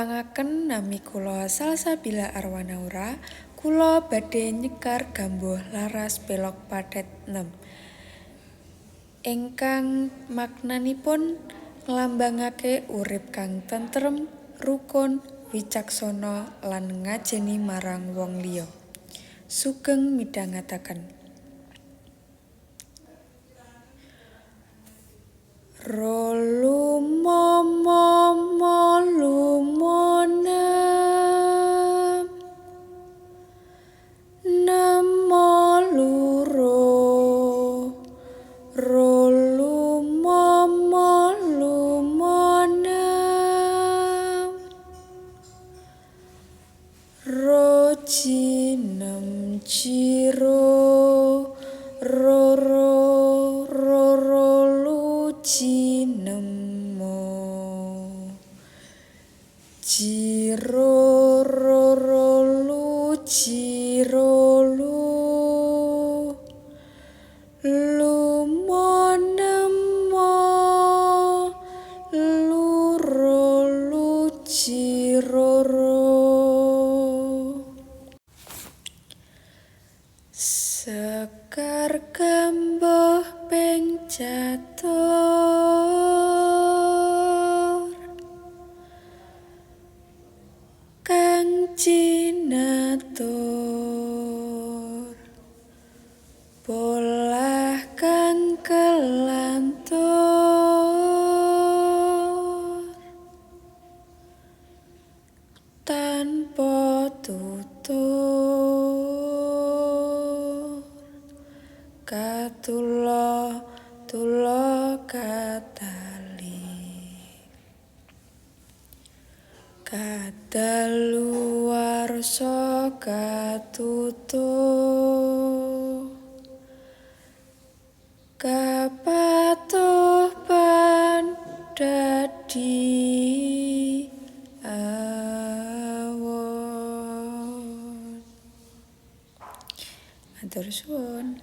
Tepangaken nami kula Salsabila Arwanaura, kula badhe nyekar gambuh laras pelog pathet nem. Ingkang maknanipun nglambangake urip kang tentrem, rukun, wicaksana lan ngajeni marang wong liya. Sugeng midhangetaken. Ro lu mo mo mo lu mo nem, nem mo lu ro, ro lu mo mo lu mo nem, ro ji nem ji ro, ro ro ro ro lu ji nem mo, ji ro ro ro lu ji ro lu, lu mo nem mo, lu ro lu ji ro ro. Sekar gambuh ping catur kang cinatur, polah kang kelantur, tanpa tutur, katula tula katali, kadaluwarsa katutup, kapatuh pan dadi awon. Matur suwun.